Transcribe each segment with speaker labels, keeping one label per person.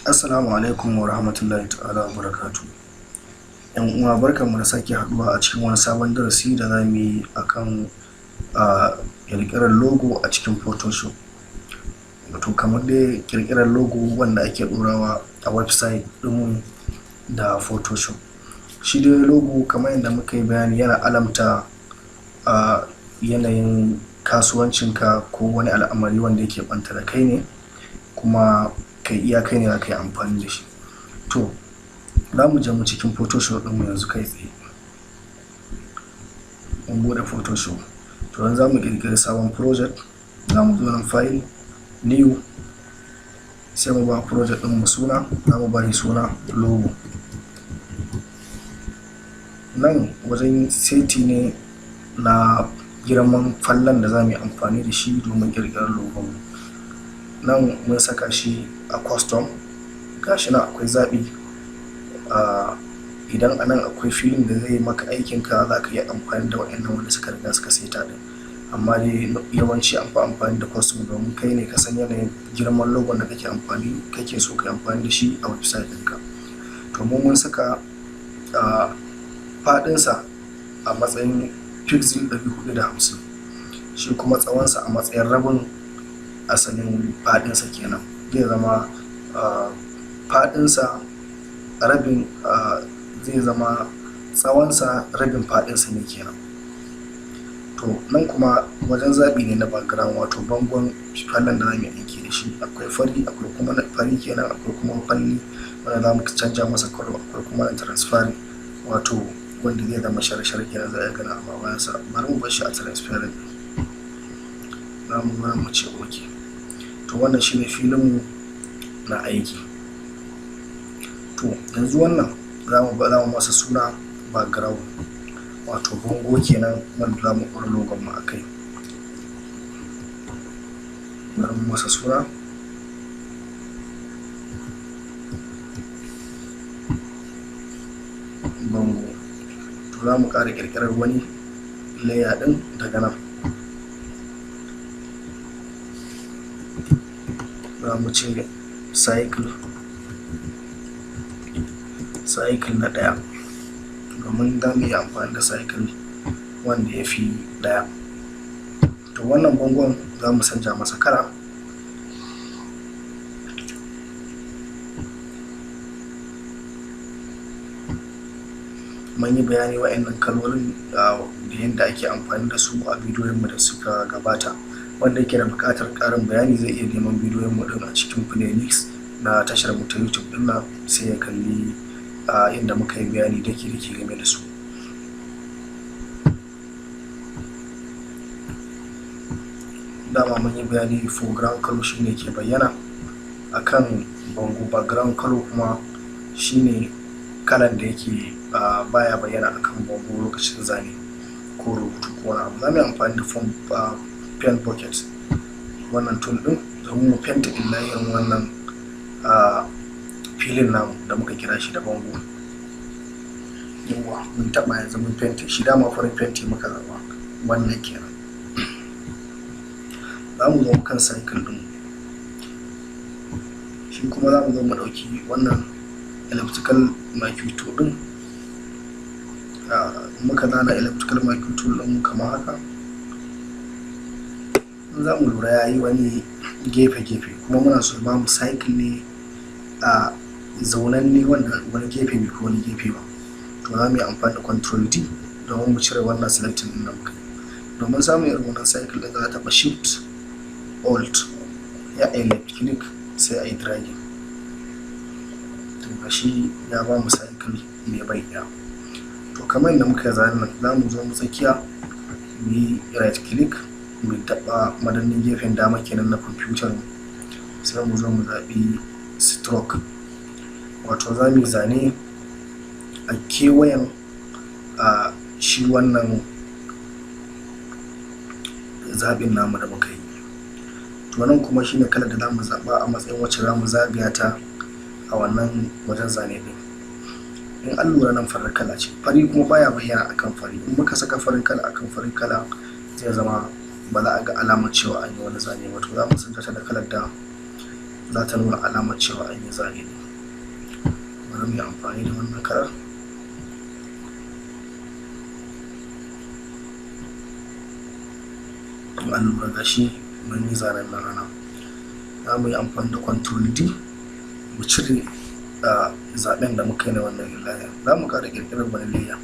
Speaker 1: Assalamu alaikum wa rahmatullahi ta'ala wa barakatuhu. ‘Yan uwa, barkanmu da sake haɗuwa a cikin wani sabon darasi da za mu yi a kan ƙirƙirar logo a cikin Photoshop. Wato kamar dai ƙirƙirar logo wanda ake ɗorawa a website ɗinmu da Photoshop. Shi dai logo, kamar yadda muka yi bayani, yana alamta yanayin kasuwancinka ko wani al'amari wanda yake ɓanta da kai ne, kuma kai iya kai ne za ka yi amfani da shi. To, za mu je mu cikin Photoshop ɗinmu yanzu kai tsaye. Mun buɗe Photoshop. To, yanzu za mu ƙirƙiri sabon project. Za mu zo nan File, New, sai mu ba project ɗinmu suna, za mu ba shi suna logo. Nan wajen seti ne na girman fallon da za mu yi amfani da shi domin ƙirƙirar logon mu. Nan mun saka shi a custom, ga shi nan akwai zaɓi. Idan a nan akwai filin da zai maka aikinka, za ka iya amfani da waɗannan wanda suka riga suka saita ɗin. Amma dai yawanci an fi amfani da custom, domin kai ne ka san yanayin girman logon da kake amfani kake so ka yi amfani da shi a website ɗinka. To, mu mun saka faɗinsa a matsayin pixel 450, shi kuma tsawonsa a matsayin rabin asalin faɗinsa kenan. Zai zama faɗinsa rabin, zai zama tsawonsa rabin faɗinsa ne kenan. To, nan kuma wajen zaɓi ne na background, wato bangon fallon da za mu yi aiki da shi. Akwai fari, akwai kuma fari kenan, akwai kuma falli wanda za mu canja masa colour, akwai kuma transparent, wato wanda zai zama shar-shar kenan, za a iya ganin abu a bayansa. Bari mu bar shi a transparent. Za mu zo mu ce okay. To, wannan shine filinmu na aiki. To, yanzu wannan za mu masa suna background, wato bango kenan wanda za mu ɗora logon mu a kai. Bari mu masa suna bango. To, za mu ƙara ƙirƙirar wani layer ɗin daga nan. Za mu ce cycle, cycle na ɗaya, domin za mu iya amfani da cycle wanda ya fi ɗaya. To, wannan bangon za mu canja masa kala. Mun yi bayani wa'innan kalolin da yadda ake amfani da su a bidiyoyinmu da suka gabata. Wanda yake da buƙatar ƙarin bayani zai iya neman bidiyoyinmu ɗin a cikin playlist na tashar mu ta YouTube ɗin nan, sai ya kalli inda muka yi bayani daki-daki game da su. Dama mun yi bayani, foreground color shine ke bayyana akan bango, background color kuma shine kalan da yake baya bayyana akan bango lokacin zane ko rubutu ko wani abu. Za mu yi amfani da paint bucket, wannan tool ɗin, domin mu fenta illahirin wannan filin namu da muka kira shi da bango. Yawwa, mun taɓa, yanzu mun fente shi. Dama farin fenti muka zaɓa, wannan kenan. Za mu zo kan cycle ɗin, shi kuma za mu zo mu ɗauki wannan elliptical marquee tool ɗin. Muka zana elliptical marquee tool ɗin kamar haka. Za mu lura ya yi wani gefe-gefe, kuma muna so ba mu cycle ne a zaunanne wanda wani gefe bai fi wani gefe ba. To, za mu yi amfani da Control D domin mu cire wannan selecting ɗin da muka yi. Domin samun irin wannan cycle ɗin, za a taɓa Shift, Alt, ya a left click, sai a yi dragging. To, gashi ya ba mu cycle mai bai ɗaya. To, kamar yadda muka zane nan, za mu zo mu tsakiya, mu yi right click, mu taɓa madannin gefen dama kenan na kwamfutar mu, sai mu zo mu zaɓi stroke, wato za mu yi zane a kewayen a shi wannan zaɓin namu da muka yi. To, nan kuma shine kalar da za mu zaɓa a matsayin wacce za mu zagaya ta a wannan wajen zane ɗin. In an lura, nan farar kala ce, fari kuma baya bayyana akan fari. In muka saka farin kala akan farin kala, zai zama ba za a ga alamar cewa an yi wani zane ba. To, za mu canza ta da kalar da Za ta nuna alamar cewa an yi zane ne. Bari mu yi amfani da wannan kalar. In an lura, gashi mun yi zanen na rana. Za mu yi amfani da Control D mu cire zaɓen da muka yi na wannan layer. Za mu ƙara ƙirƙirar wani layer,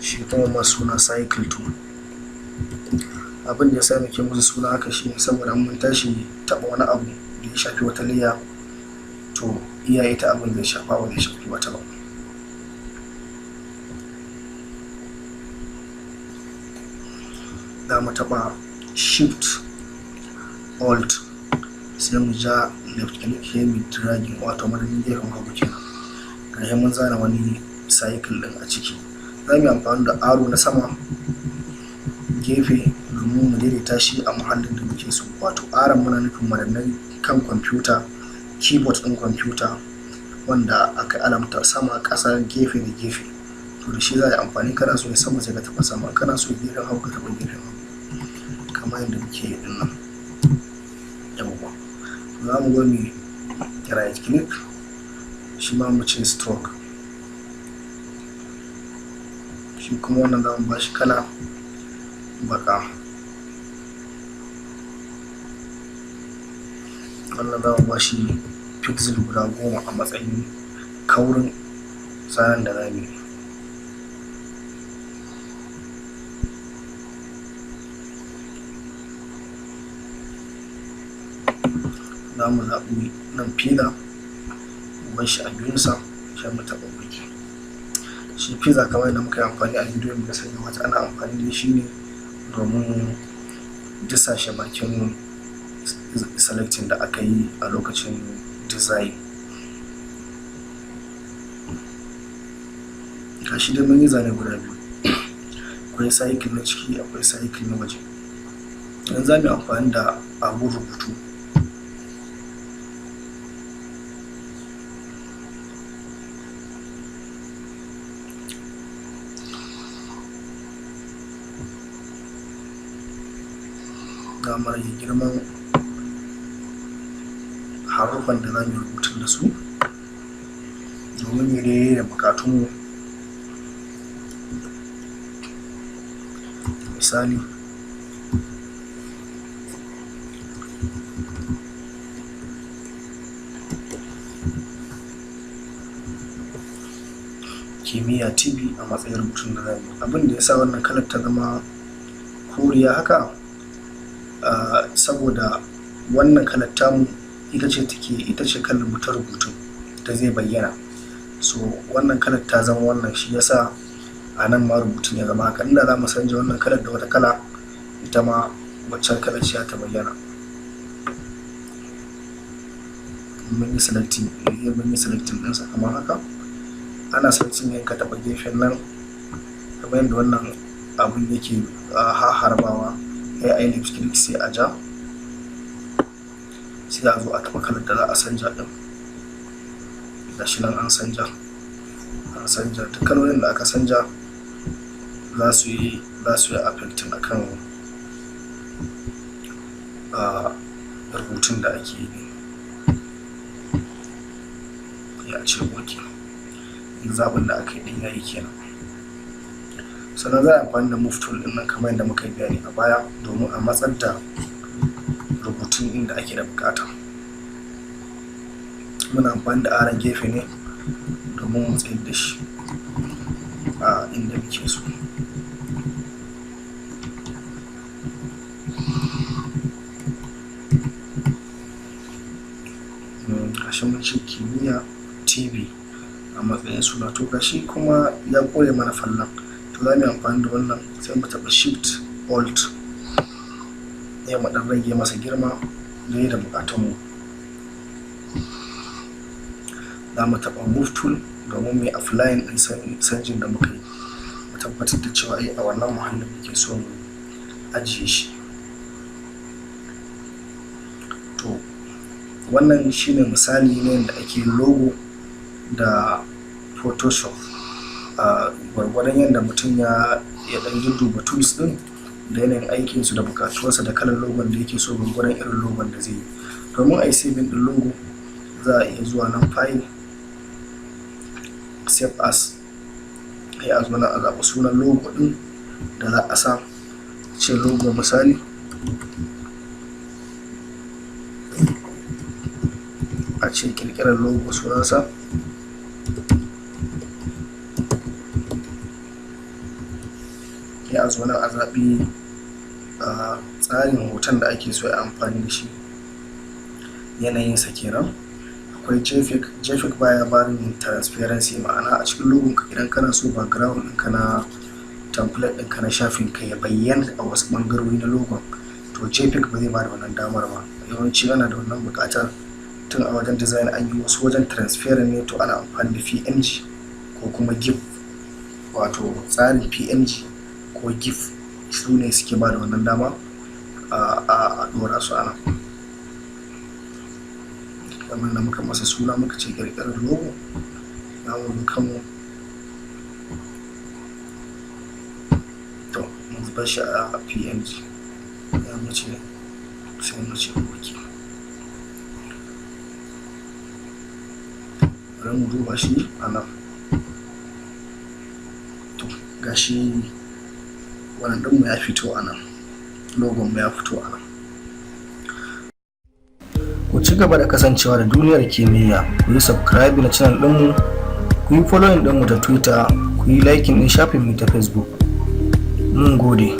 Speaker 1: shi kuma ma suna cycle 2. Abin da ya sa muke musu suna haka shi ne saboda mun tashi taɓa wani abu da ya shafi wata layer, to iya ita abin zai shafa, ba zai shafi wata ba. Za mu taɓa Shift Alt, sai mu ja left click, sai mu dragging, wato madadin gefen hagu kenan. Gashi mun zana wani cycle din a ciki. Za mu yi amfani da arrow na sama gefe domin mu daidaita shi a muhallin da muke so. Wato arrow muna nufin madannan kan kwamfuta, keyboard ɗin kwamfuta wanda aka alamta sama, ƙasa, gefe da gefe. To da shi za a yi amfani. Kana so ya sama, sai ka taɓa sama. Kana so gefen hagu, ka taɓa gefen hagu, kamar yadda muke yi ɗin nan. Yawwa, za mu zo mu right click, shi ma mu ce stroke. Shi kuma wannan za mu ba shi kala baka. Wannan za mu ba shi pixel guda 10 a matsayin kaurin zanen da za mu yi. Za mu zaɓi nan feather, mu bar shi a biyunsa, sai mu taɓa OK. Shi feather, kamar yadda muka yi amfani a bidiyon da suka gabata, ana amfani da shi ne domin disashe bakin selecting da aka yi a lokacin design. Gashi dai mun yi zane guda biyu: akwai cycle na ciki, akwai cycle na waje. Yanzu za mu yi amfani da abun rubutu. Za mu rage girman haruffan da za mu yi rubutun da su domin ya daidai da buƙatunmu. Misali, Kimiyya TV a matsayin rubutun da za mu yi. Abin da ya sa wannan kalar ta zama koriya haka, saboda wannan kalar tamu ita ce take, ita ce kalar mu ta rubutun da zai bayyana. So wannan kalar ta zama wannan, shi yasa a nan ma rubutun ya zama haka. Inda za mu canja wannan kalar da wata kala, ita ma waccan kalar ce ta bayyana. Mun yi selecting ɗinsa kamar haka. Ana selecting ne, ka taɓa gefen nan kamar yadda wannan abun yake harbawa, sai a yi left click, sai a ja, sai a zo a taɓa kalar da za a canja ɗin. Gashi nan an canja, an canja. Duk kalolin da aka canja za su yi affecting akan rubutun da ake yi. Ya ce ok, zaɓin da aka yi ɗin yayi kenan. Sannan za a amfani da move tool ɗin nan kamar yadda muka yi bayani a baya domin a matsar da rubutun inda ake da buƙata. Muna amfani da arrow gefe ne domin mu tsayar da shi a inda muke so. Gashi mun ce Kimiyya TV a matsayin suna. To gashi kuma ya kore mana fallon. To za mu yi amfani da wannan, sai mu taɓa Shift Alt, sai mu ɗan rage masa girma daidai da buƙatunmu. Za mu taɓa move tool domin mu yi applying ɗin canjin da muka yi, mu tabbatar da cewa a wannan muhallin muke so mu ajiye shi. To wannan shine misali na yadda ake logo da Photoshop. A gwargwadon yadda mutum ya ɗan dudduba tools ɗin. Da yanayin aikinsu da bukatuwarsa da kalar logon da yake so, gwargwadon irin logon da zai yi. Domin a yi saving ɗin logo, za a iya zuwa nan File, Save As, sai a zo nan a zaɓi sunan logo ɗin da za a sa, ce logo misali. A ce ƙirƙirar logo sunansa. Sai a zo nan a zaɓi tsarin hoton da ake so a amfani da shi, yanayinsa kenan. Akwai JPEG. JPEG baya barin transparency, ma'ana a cikin logon ka idan kana so background ɗinka na template ɗinka na shafin ka ya bayyana a wasu ɓangarori na logon, to JPEG ba zai bada wannan damar ba. Yawanci ana da wannan buƙatar tun a wajen design an yi wasu wajen transparent ne, to ana amfani da PNG ko kuma GIF, wato tsarin PNG ko GIF su ne suke ba da wannan dama a ɗora su a nan. Kamar da muka masa suna, muka ce ƙirƙirar logo, za mu zo kanmu, to mun bar shi a PNG, ya mu ce sai mu ce OK. Bari mu duba shi a nan. To, gashi wannan ɗinmu ya fito a nan, logon mu ya fito a nan. Ku ci gaba da kasancewa da Duniyar Kimiyya. Ku yi subscribe na channel ɗinmu, ku yi following ɗinmu ta Twitter, ku yi liking ɗin shafin mu ta Facebook. Mun gode.